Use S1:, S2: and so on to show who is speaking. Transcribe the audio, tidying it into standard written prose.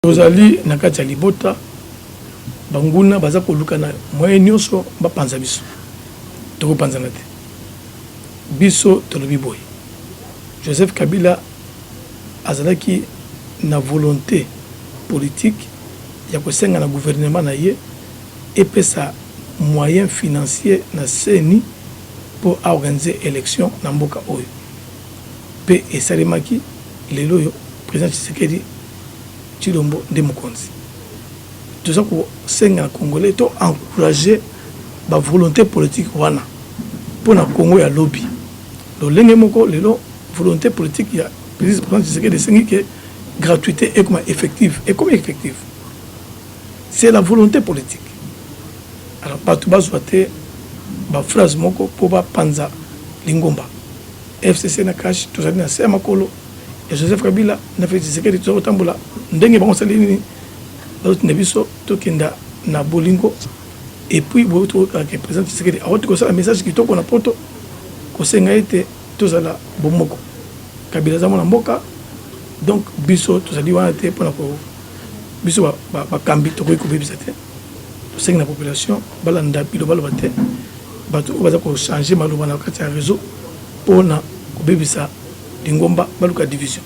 S1: Tozali na kati ya libota, banguna baza koluka na moyen nyonso bapanza biso. Tokopanzana te. Biso tolobi boye, Joseph Kabila azalaki na volonte politique ya kosenga na gouvernement na ye epesa moyen financier na CENI mpo a organiser election na mboka oyo. Mpe esalemaki, lelo oyo President Tshisekedi Tshilombo nde mokonzi. Toza kosenga na Congolais to encourager ba volonte politique wana mpo na Congo ya lobi. Lolenge moko lelo volonte politique ya President Tshisekedi esengi ke gratuite ekoma effective, ekomi effective. C'est la volonte politique. Alors bato bazwa te ba phrase moko mpo bapanza lingomba. FCC na CACH tozali na se ya makolo ya Joseph Kabila na Felix Tshisekedi, toza kotambola ndenge bango basali nini, bazotinda biso tokenda na bolingo. Et puis boye toyokaka ke président Tshisekedi awuti kosala message kitoko na poto kosenga ete tozala bomoko. Kabila aza mwana mboka, donc biso tozali wana te mpona ko biso bakambi tokoki kobebisa te. Tosengi na population balanda bilobaloba te, bato oyo baza ko changer maloba na kati ya réseau mpona kobebisa lingomba, baluka division.